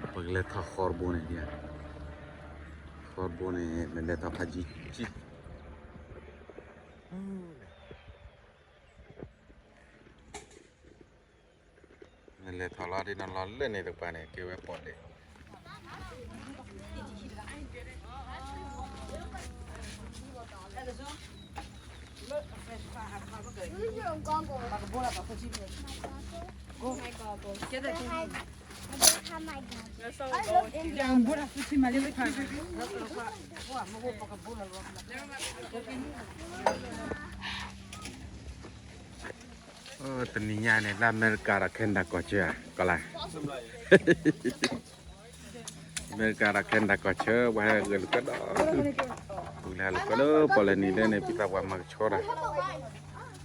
ပကလဲၤထီၣ်ဃီတဘိန့ၣ်, ဃီတဘိန့ၣ် နလဲၤထီၣ်ဖးယံၤကံၢ်, နလဲၤထီၣ်လီၤဒ်နီၤလီၤလၢန့ၣ်တကပၤန့ၣ် ကဲဝဲပီၣ်လဲၣ် တနံၤညါန့ၣ် လၢအမဲရကၤဒီး Canada ကီၢ်ဆၢဧါ, ကီၢ်လၢ် အမဲရကၤဒီး Canada ကီၢ်ဆၢ ပှၤဟဲဂဲၤလိာ်ကွဲဒီး, ပကလဲၤလိာ်ကွဲလၢပီၣ်လဲၣ်နံၤဒဲန့ၣ် ဖံသးပှၢ်မၤကဆှီတၢ်, ဖံသးပှၢ် ဆ့ၣ်နီၤ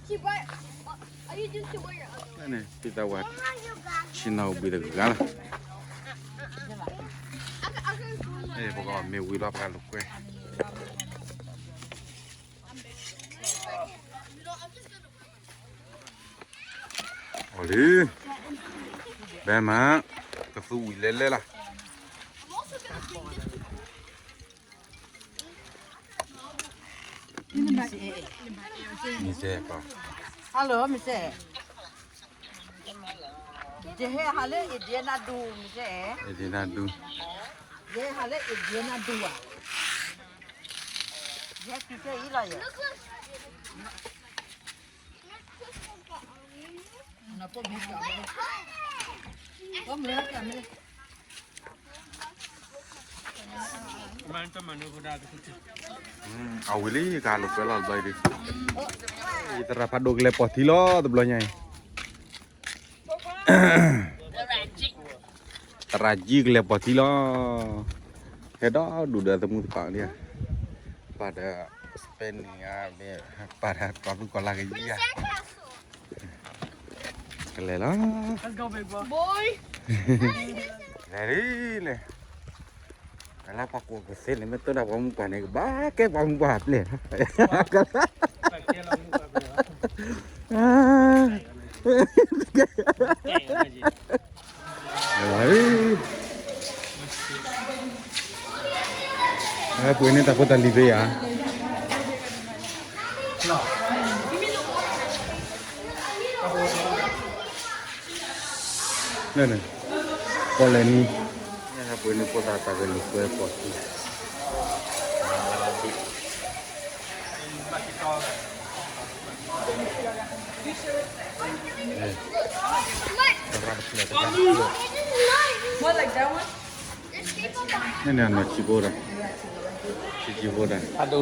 အိၣ်ဘှံးတဂၤလီၤ, ပကအီၣ်မ့ၤဝံၤလီၤ ပကလိာ်ကွဲ အီၤလံ, ဘဲမး, ကသူဝံၤလဲၤလဲၤလီၤ, မ့ၢ်စဲးကီး, hello မ့ၢ်စဲး, ယဟဲဟးလၢ Indiana ဒူ မ့ၢ်စဲး, Indiana ဒူ, ယဟဲဟးလၢ Indiana ဒူဧါ, ယဟဲတုၤဖဲအံၤလီၤယဲ အဝံၤလံ ကဟးလိာ်ကွဲလီၤတဘျီအံၤဒုး, ယသရၣ်ဖးဒိၣ်ကလဲၤပိာ်ထံလီၤတဘျီညါအံၤ, သရၣ်ကံၢ်ကလဲၤပိာ်ထံလီၤ, ဟဲဒီဒူၣ်ဒီးသမူသကိးလံဧါ, ပာ်ဒီး Spanish ဧါ, ပာ်ဒီးကီၢ်သူကီၢ်လၢ်ကယံၤဧါ ကလဲၤလီၤ, လဲၤလံလဲၣ်, အလၢပှၤကိးကသ့န့ၣ် မ့ၢ်တိၢ်ဒၣ်ပှၤမုၢ်ပှၢ်န့ၣ် ကဘၣ်ကဲပှၤမုၢ်ပှၢ်ပျဲၢ်လီၤ, ပှ့ၤန့ၢ်တၢ်ဖိတၢ်လံၤဖဲယၤ လၢန့ၣ် ပီၣ်လဲၣ်နံၤ ပှ့ၤန့ၢ်ဖိသၣ်တၢ်ဂဲၤလိာ်ကွဲပီၣ်ထံ န့ၣ်န့ၣ် အနီၢ်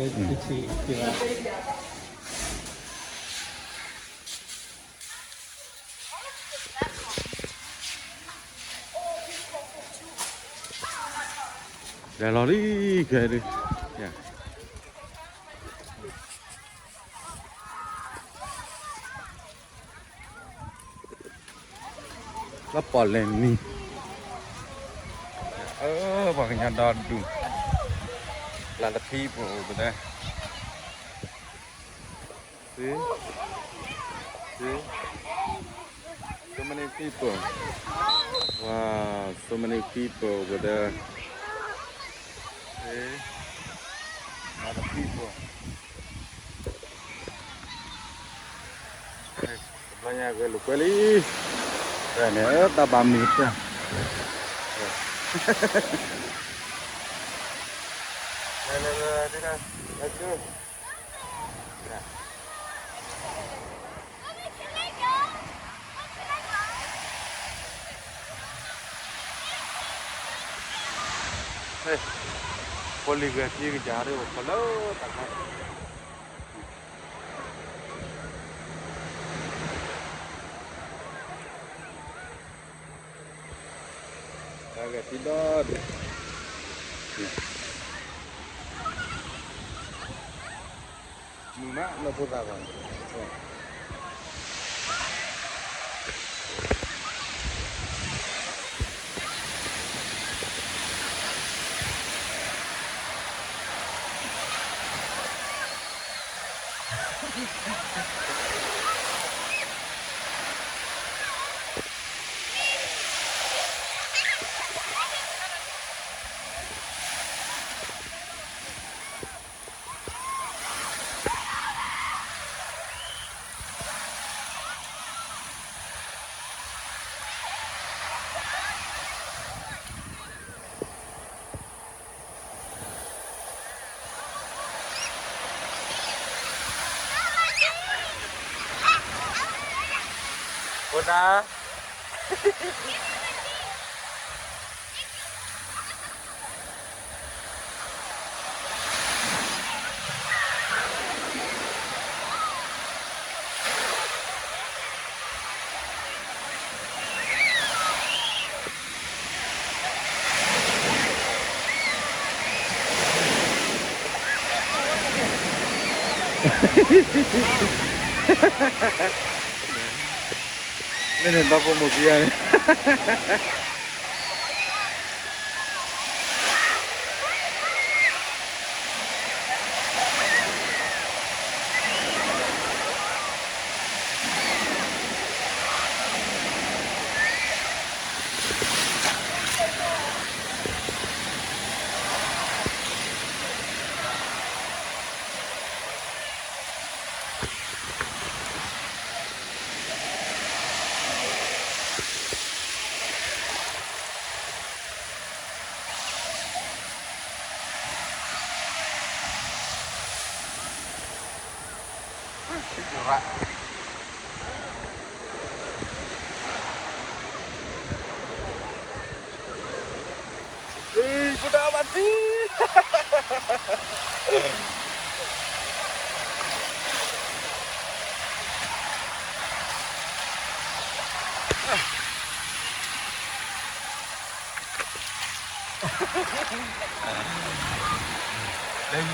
ဆံးဖိဒီး ဆံးဆံးဖိဒီး အဒိၣ်လီၤ လဲၤလီၤလံ ခဲဒုး လၢပီၣ်လဲၣ်နံၤ အၢ ပှၤကညီဒီဒူၣ် lot of people over there. See? See? So many people. Wow, so many people over there. See? Lot of people. တဘျီညါဂဲၤလိာ်ကွဲလံ တၢ်န့ၣ် တၢ်ဘၣ်မုာ်တၢ် လဲၤလဲၤလဲၤ ဒ်လဲၤ ဖိလံၤဂဲၤထံကစၢ် ဟးရ့ၣ်ဝဲခီလၢတၢ်ခါ တၢ်ဂဲၤထံဒီဒူၣ် မုာ်မးလၢဖိသၣ်ဘၣ် Thank you. တၢ် မ့ၢ်န့ၣ်ဘၣ်ပိာ်မိၢ်ခံဂၤန့ၣ် လၢယံ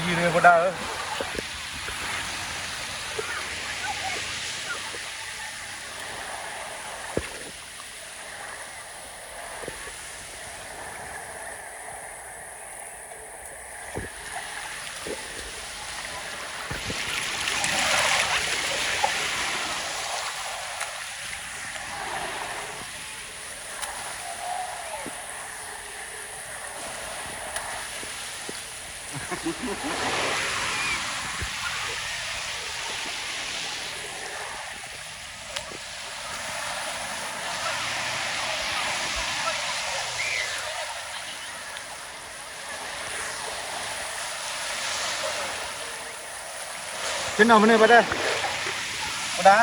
ၤန့ၣ်ပဒါဧၢ ဆ့ၣ်နီၤမ့ၢ်န့ၣ် ပဒဲ ပဒါ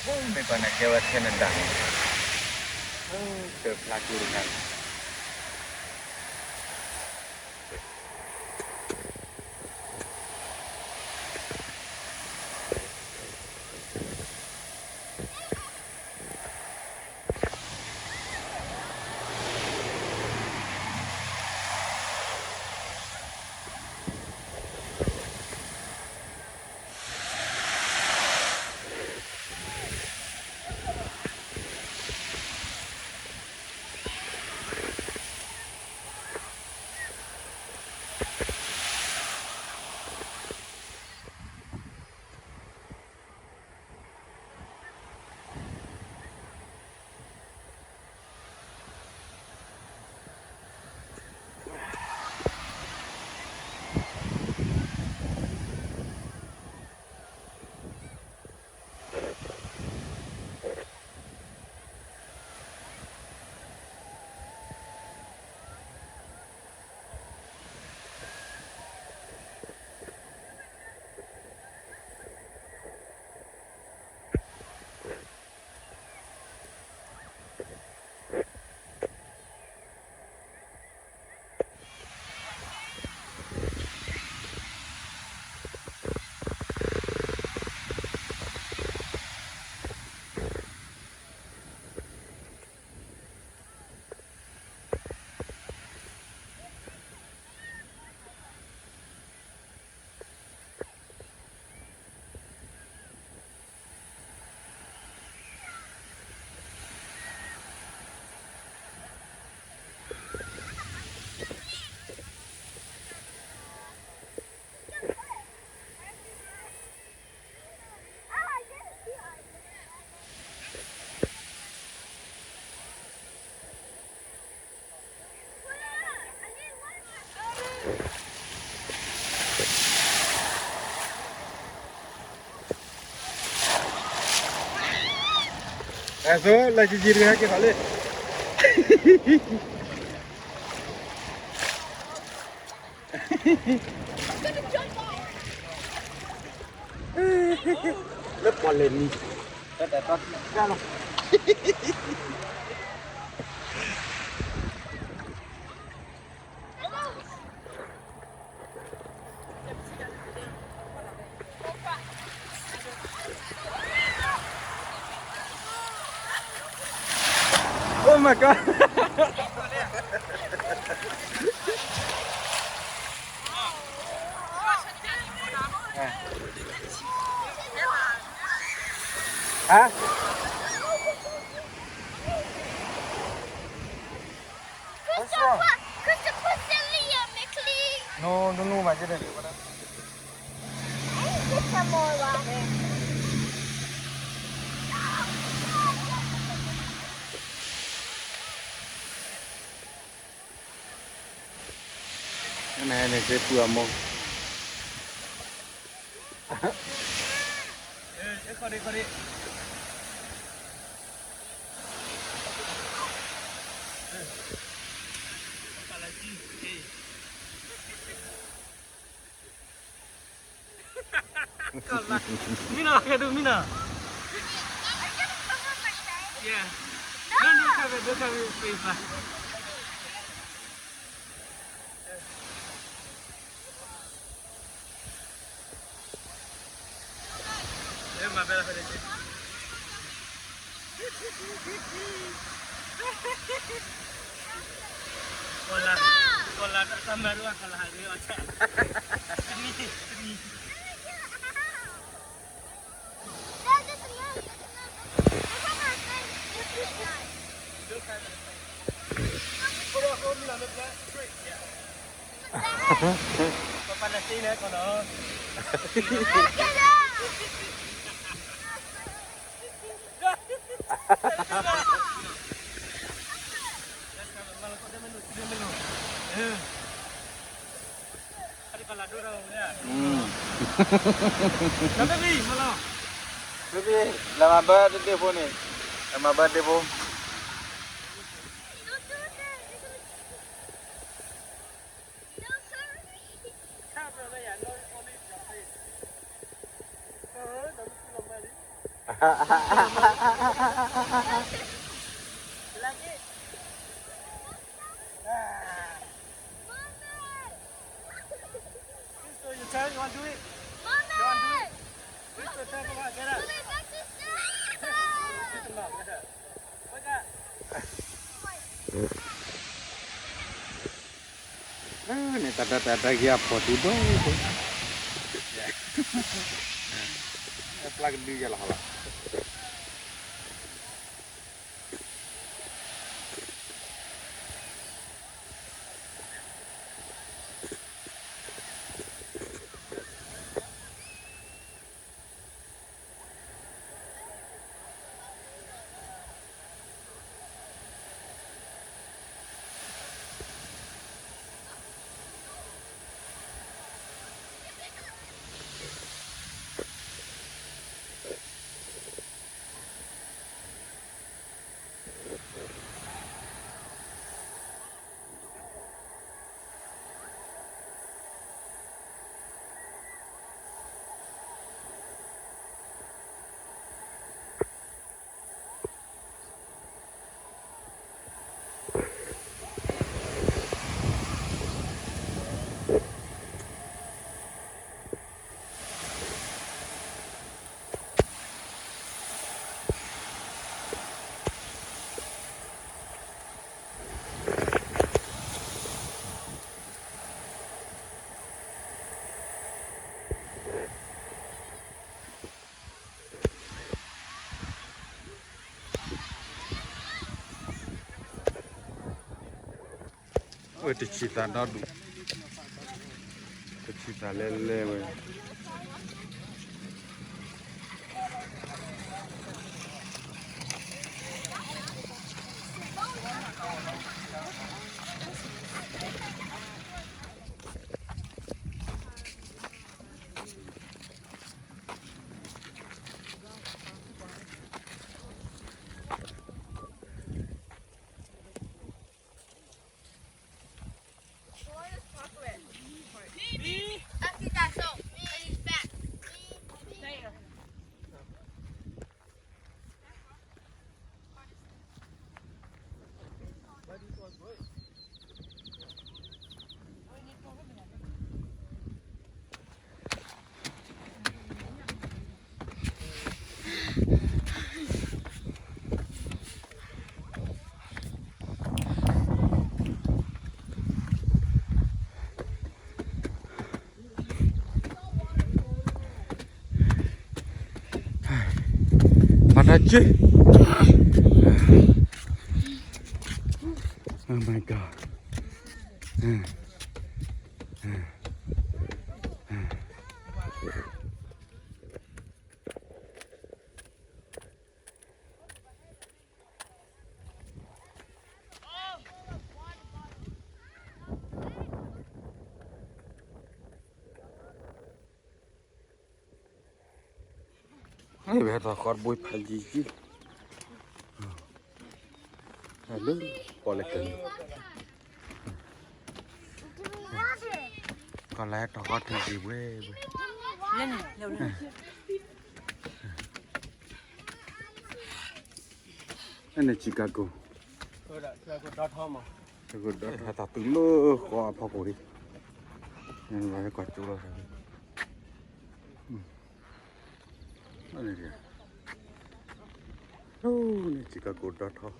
မ့ၢ်ပှၤနၤကဲဝဲ Canada န့ၣ် တဖျါကျိတခါန့ၣ် အဲၣ်သိး လၢကယံၤတဂၤဟဲက့ၤဘၣ်လံ လၢပီၣ်လဲၣ်နံၤ တၢ်တၢ်တၢ်လီၤ Oh my god. ဟါ What's wrong? Christopher, Christopher, Liam, Nickley. No, no, no, my goodness. Get some more water. နန့ၣ်က့ၤပှၤမိၢ် မံနီၤ ကဲဒုးမံနီၤ Yeah. No, no, cover, no, cover your face, man. Baby, လၢမၤဘၢတဒ့ဖိန့ၣ်, လၢမၤဘၢတဒ့ဖိ. Crystal, your turn. You want to do it? You want to do it? Crystal, turn, come on, get up. Get them up, get up. Wake up. န့ၣ် တၢ်တၢ်တၢ်တၢ်ဂ့ၤအဖီၣ်တုၤဒိၣ်ဒိၣ်, ပျၢ်ကဒုယၤလီၤဟီလီၤ.ဝဲတဆံသးဒီဒူၣ်, တဆံသးလဲလဲဝဲ. က့ Oh my God. ဝဲတၢ်ဃီတဘိဖးယံၤယံၤ, လၢပီၣ်လဲၣ်ကၢၢ်, ကီၢ်လၢဟဲတၢ်ဃီထံယံၤဝဲဝဲ, န့ၣ် Chicago, ဟဲတၢ်တုၤလၢဃီအဖီခိၣ်လံ, လီၤဟဲကွၢ်ကၠိလီၤ, န့ၣ် Chicago ဒီထီၣ်,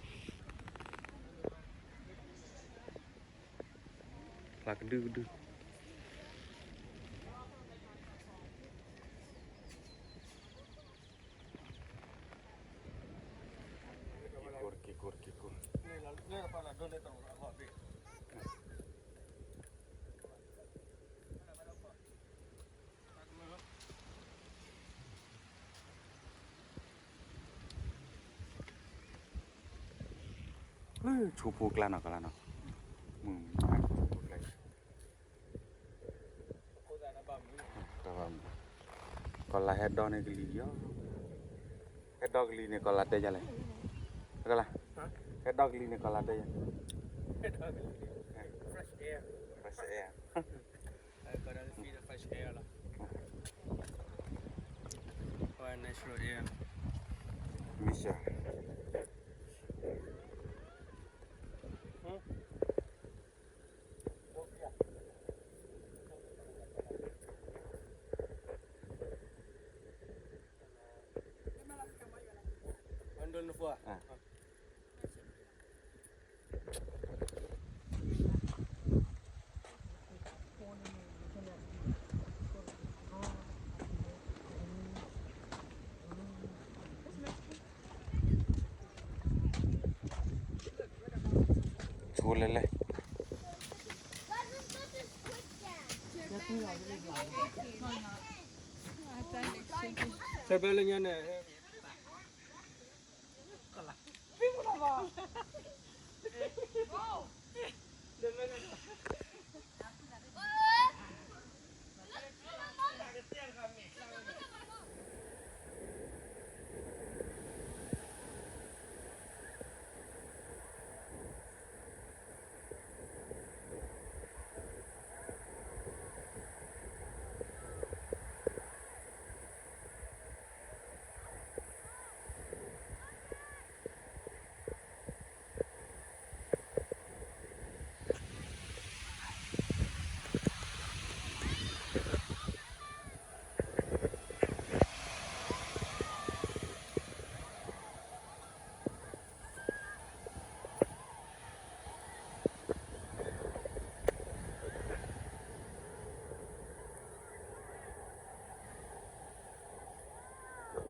ဖျါကဒုကဒု, က့ၤကိး က့ၤကိး က့ၤကိး, ဆိဖိကျါနီၤ ကလါနီၤ, မုၢ်မးဆိဖိကျါ, ကီၢ်လါဟဲဒီန့ၣ်ကလံၤယီၤ, ဟဲဒီကလံၤန့ၣ် ကီၢ်လါတဲယၤလဲၣ်, ကလါ, ဟဲဒီကလံၤန့ၣ် ကီၢ်လါတဲယၤ, fresh air, fresh air, I gotta feel the fresh air လီၤ, what a natural air, Misha. Too late. ဆဲးဘဲလၢညါန့ၣ်